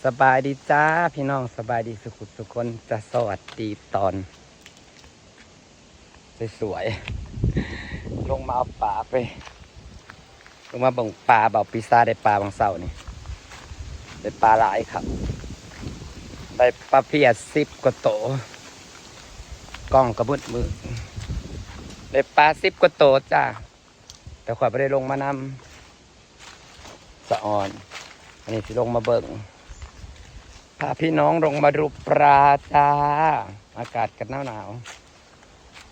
ສະບາຍດີຈ້າພີ່ນ້ອງ ສະບາຍດີສູ່ຄົນສູ່ຄົນຈ້າ ສະຫວັດດີຕອນສວຍໆ ລົງມາເອົາປາໄປ ລົງມາເບິ່ງປາ ບ່າວປີຊາໄດ້ປາຫວ່າງເຊົ້ານີ້ ໄດ້ປາຫຼາຍຄັກ ໄດ້ປາເພຍສິບກວ່າໂຕ ກ້ອງກະມືດໆ ໄດ້ປາສິບກວ່າໂຕຈ້າ ແຕ່ຂ້ອຍບໍ່ໄດ້ລົງມານຳ ສະອອນ ອັນນີ້ຊິລົງມາເບິ່ງ ພາພີ່ນ້ອງລົງມາດູປາຈ້າ ອາກາດກໍໜາວ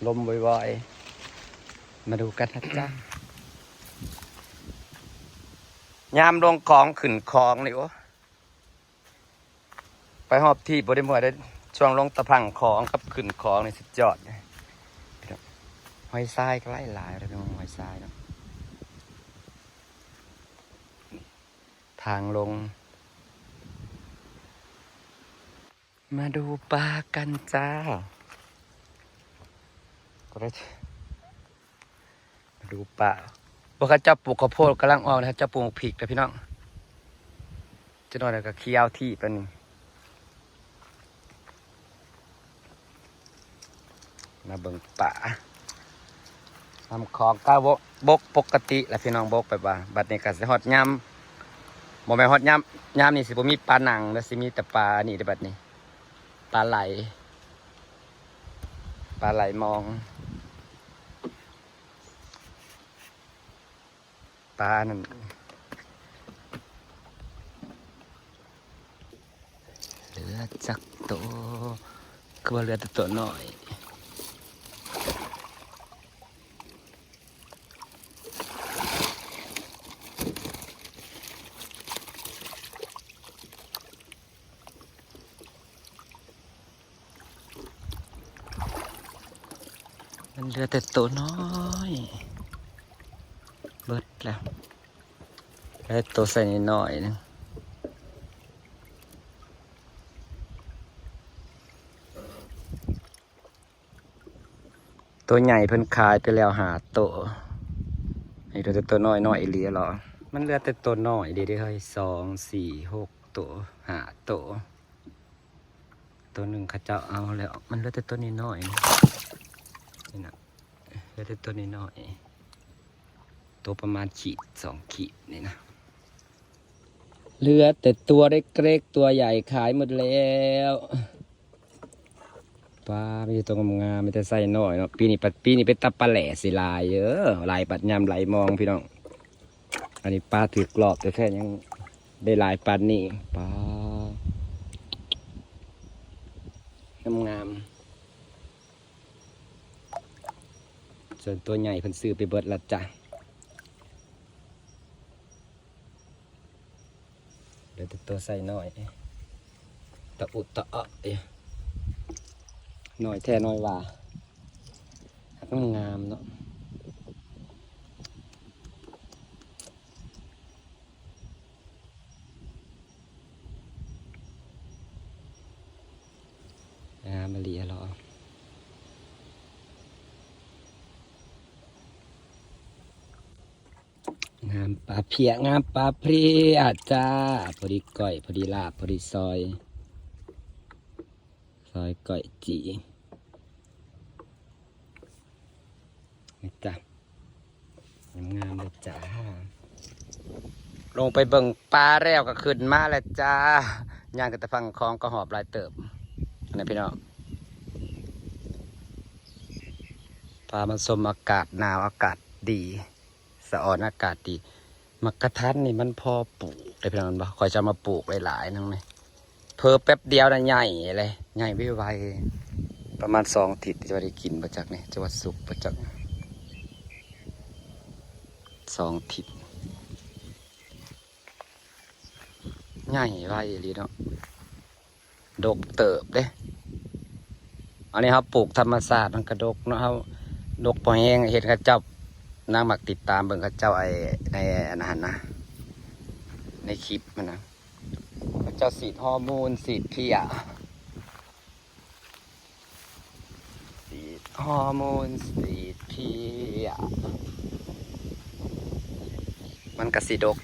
ໆ ລົມວອຍໆ ມາດູກັນນະຈ້າ ຍາມລົງຂອງຂຶ້ນຂອງນີ້ ໂອ້ ໄປຮອບທີ່ບໍ່ໄດ້ເມື່ອຍເດ້ ຊ່ວງລົງຕະພັງຂອງກັບຂຶ້ນຂອງນີ້ສຸດຍອດ ຫອຍຊາຍກໍຫຼາຍໆ ເດີ ຫອຍຊາຍເນາະ ທາງລົງ ມາດູປາກັນຈ້າ ກໍໄດ້ ມາດູປາ ພວກເຂົາເຈົ້າປູກເຂົ້າໂພດກຳລັງອອກ ເຂົາເຈົ້າປູກໝາກພິກເດີພີ່ນ້ອງ ຈັກໜ້ອຍແລ້ວກໍຂຽວທີ່ປານນີ້ ມາເບິ່ງປາ ນ້ຳຂອງກໍບົກປົກກະຕິລະພີ່ນ້ອງ ບົກແບບວ່າ ບັດນີ້ກໍຊິຮອດຍາມ ບໍ່ແມ່ນຮອດຍາມ ຍາມນີ້ຊິບໍ່ມີປານັ່ງ ແລ້ວຊິມີແຕ່ປານີ້ເດ້ ບັດນີ້ ປາໄຫຼ ປາໄຫຼມອງ ປານັ້ນ ເຫຼືອຈັກໂຕ ຄືວ່າເຫຼືອແຕ່ໂຕນ້ອຍ ມັນເຫຼືອແຕ່ໂຕນ້ອຍ ເບິດແລ້ວ ເຫຼືອແຕ່ໂຕໃສ່ນ້ອຍໆ ໜຶ່ງ ໂຕໃຫຍ່ເພິ່ນຂາຍໄປແລ້ວຫ້າໂຕ ໃຫ້ເຫຼືອແຕ່ໂຕນ້ອຍ ນ້ອຍອີ່ຫຼີເນາະ ມັນເຫຼືອແຕ່ໂຕນ້ອຍເດ້ ເດ້ເຮີ້ຍ ສອງ ສີ່ ຫົກໂຕ ຫ້າໂຕ ໂຕໜຶ່ງເຂົາເຈົ້າເອົາແລ້ວ ມັນເຫຼືອແຕ່ໂຕນ້ອຍໆ ນີ້ນະ ເຫຼືອແຕ່ໂຕນ້ອຍໆ ໂຕປະມານຂີດສອງຂີດນີ້ນະ ເຫຼືອແຕ່ຕົວເລັກໆ ຕົວໃຫຍ່ຂາຍໝົດແລ້ວ ປາ ມີແຕ່ໂຕງາມໆ ມີແຕ່ໄຊນ້ອຍເນາະ ປີນີ້ ປີນີ້ເປັນຕາປາແຫຼຊິຫຼາຍເດີ ຫຼາຍປານຍາມໄຫຼມອງພີ່ນ້ອງ ອັນນີ້ປາຖືກລອບແທ້ໆ ຍັງໄດ້ຫຼາຍປານນີ້ ປາ ງາມໆ ສ່ວນຕົວໃຫຍ່ເພິ່ນຊື້ໄປເບິດລະຈ້າ ເຫຼືອແຕ່ຕົວໄຊນ້ອຍ ຕະອຸຕະອະ ເອີ ນ້ອຍແທ້ນ້ອຍວ່າ ງາມເນາະ ງາມອີ່ຫຼີເນາະ. ງາມປາເພຍ ງາມປາເພຍຈ້າ ພໍດີກ້ອຍ ພໍດີລາບ ພໍດີຊອຍ ຊອຍກ້ອຍຈີ່ ນີ້ຈ້າ ງາມໆເລີຍຈ້າ ລົງໄປເບິ່ງປາແລ້ວກໍຂຶ້ນມາແລ້ວຈ້າ ຍ່າງຂຶ້ນແຕ່ຝັ່ງຂອງກໍຫອບຫຼາຍເຕີບ ອັນນີ້ພີ່ນ້ອງ ພາມາຊົມອາກາດໜາວ ອາກາດດີ ສະອອນອາກາດດີ ໝາກກະທັນນີ້ມັນພໍປູກເດ້ພີ່ນ້ອງ ແມ່ນບໍ່? ຂ້ອຍຈະເອົາມາປູກຫຼາຍໆ ນຳນີ້ ເພີແປັບດຽວນະໃຫຍ່ເລີຍ ໃຫຍ່ໄວໆ ປະມານສອງອາທິດ ຈະວ່າໄດ້ກິນບໍ່ຈັກນີ້ ຈະວ່າສຸກບໍ່ຈັກ ສອງອາທິດ ໃຫຍ່ໄວອີ່ຫຼີເນາະ. ດົກເຕີບເດ້ ອັນນີ້ເຮົາປູກທຳມະຊາດມັນກະດົກເນາະ ເຮົາດົກພໍແຮງ ເຫັນເຂົາເຈົ້າ ນາງມັກຕິດຕາມເບິ່ງເຂົາເຈົ້າ ໄອ້ ໃນອັນນັ້ນນະ ໃນຄລິບຫັ້ນນະ ເຂົາເຈົ້າສີດຮໍໂມນ ສີດເພຍ ສີດຮໍໂມນ ສີດເພຍ ມັນກະຊິດົກ.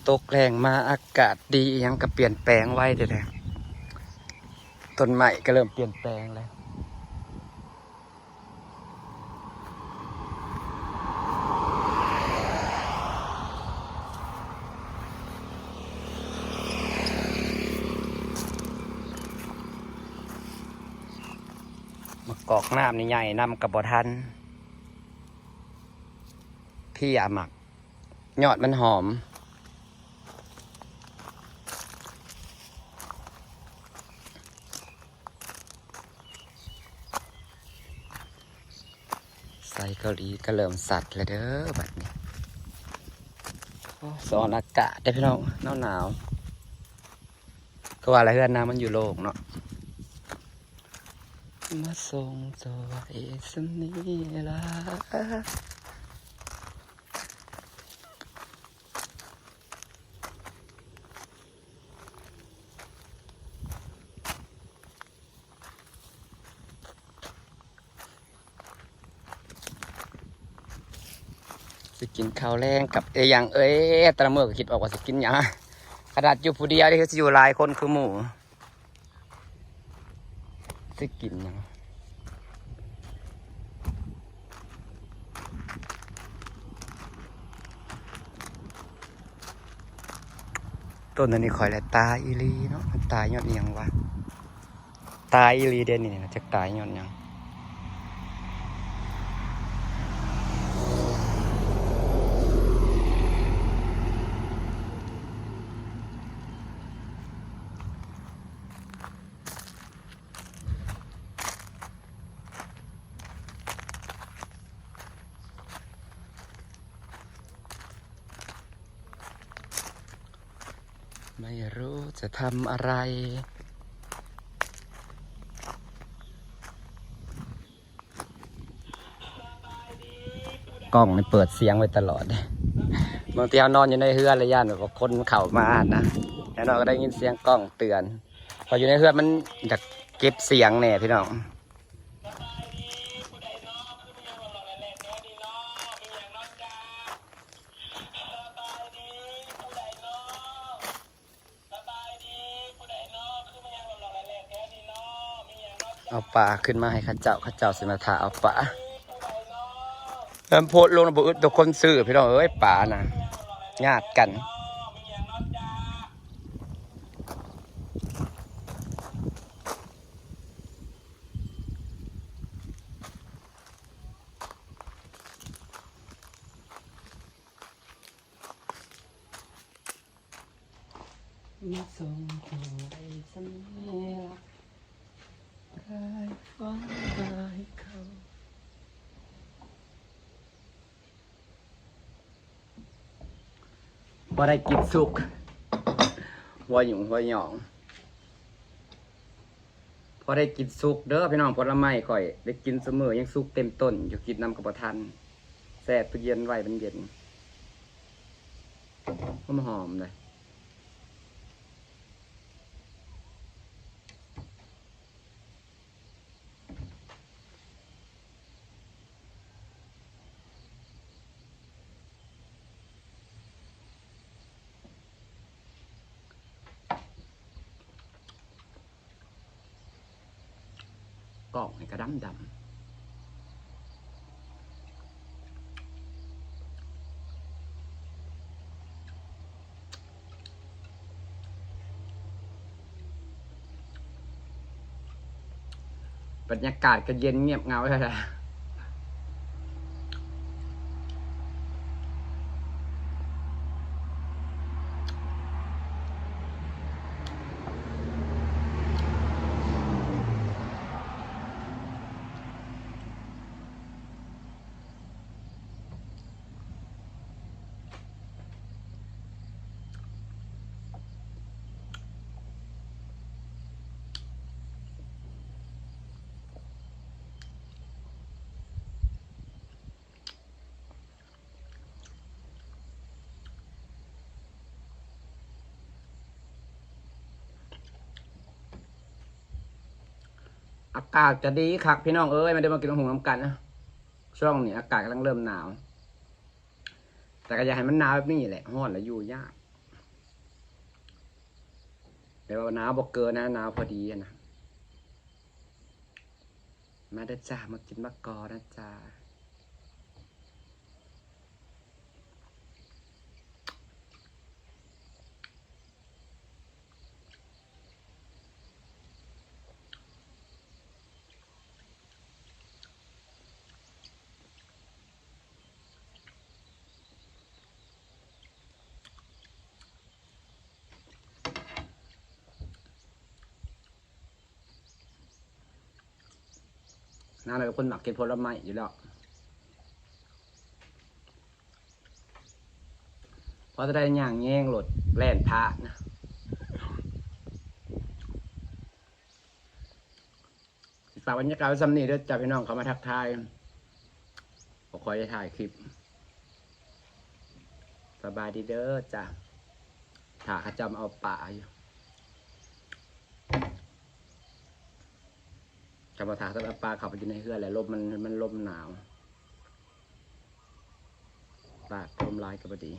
ຕົກແລງມາອາກາດດີ ອີ່ຫຍັງກໍປ່ຽນແປງໄວແທ້ໆ ຕົ້ນໄມ້ກໍເລີ່ມປ່ຽນແປງແລ້ວ. ໝາກກອກນ້ຳນີ້ໃຫຍ່ນຳກໍບໍ່ທັນ ເພຍໝາກ ຍອດມັນຫອມ. ໄຊເກົາຫຼີກໍເລີ່ມສັດແລ້ວເດີບັດນີ້. ໂອ້ ສອນອາກາດເດ້ພີ່ນ້ອງ ໜາວໆ ຄືວ່າລະ ເຮືອນນາງມັນຢູ່ໂລ່ງເນາະ. ມາສົ່ງໂຕໄວ້ສ່ຳນີ້ລະ. ຊິກິນເຂົ້າແລງກັບອີ່ຫຍັງເອີຍ? ແຕ່ລະມື້ກໍຄິດອອກວ່າຊິກິນຫຍັງ. ຂະໜາດຢູ່ຜູ້ດຽວນີ້ ຄືຊິຢູ່ຫຼາຍຄົນຄືໝູ່. ຊິກິນຫຍັງ? ຕົ້ນອັນນີ້ຂ້ອຍແຫຼະຕາຍອີ່ຫຼີເນາະ. ມັນຕາຍຍ້ອນອີ່ຫຍັງວະ? ຕາຍອີ່ຫຼີເດ້ນີ້ ຈັກຕາຍຍ້ອນຫຍັງ? ไม่รู้จะทำอะไร กล้องนี่เปิดเสียงไว้ตลอด บางทีเรานอนอยู่ในเฮือนแล้วย้านแบบว่าคนเข้ามานะ แล้วเราก็ได้ยินเสียงกล้องเตือน เพราะอยู่ในเฮือนมันอยากเก็บเสียงแน่พี่น้อง เอาปลาขึ้นมาให้เขาเจ้า เขาเจ้าสิมาถ่าเอาปลา แล้วโพสต์ลงแล้วบ่อึดต่อคนซื้อพี่น้องเอ้ย ปลานะ ญาติกัน มาส่งเขาไว้สำเนียง ขายฟ้าขายเขา บ่ได้กินสุก หัวหยุ่งหัวหยอง พอได้กินสุกเด้อพี่น้อง ผลไม้ข้อยได้กินซุมื้อ ยังสุกเต็มต้นอยู่ กินนำก็บ่ทัน แช่ตู้เย็นไว้มันเย็น หอมๆ เลย กล้องนี่ก็ดำดำ บรรยากาศก็เย็นเงียบเหงาแท้ๆ อากาศจะดีคักพี่น้องเอ้ย มาเด้อ มากินบักหุ่งนำกันนะ ช่วงนี้อากาศกำลังเริ่มหนาว แต่ก็อย่าให้มันหนาวแบบนี้แหละ ร้อนแล้วอยู่ยาก ແຕ່ວ່າໜາວບໍ່ເກີນນະ ໜາວພໍດີຫັ້ນນະ. ມາເດີຈ້າ ມາກິນໝາກກໍນະຈ້າ. ນາງເປັນຄົນມັກກິນຜົນລະໄມ້ຢູ່ແລ້ວ ພໍຈະໄດ້ຍ່າງແຍງໂລດ ແລ່ນຜ່ານ. ຝາກບັນຍາກາດໄວ້ສ່ຳນີ້ເດີຈ້າ ພີ່ນ້ອງເຂົ້າມາທັກທາຍ ບໍ່ຄ່ອຍໄດ້ຖ່າຍຄລິບ. ສະບາຍດີເດີຈ້າ ຖ້າເຂົາເຈົ້າມາເອົາປາຢູ່ ຖ້າບໍ່ ຖ້າເຂົາເຈົ້າເອົາປາເຂົ້າໄປຢູ່ໃນເຮືອນ ແລ້ວລົມມັນ ມັນລົມໜາວ ປາດລົມຫຼາຍກໍບໍ່ດີ.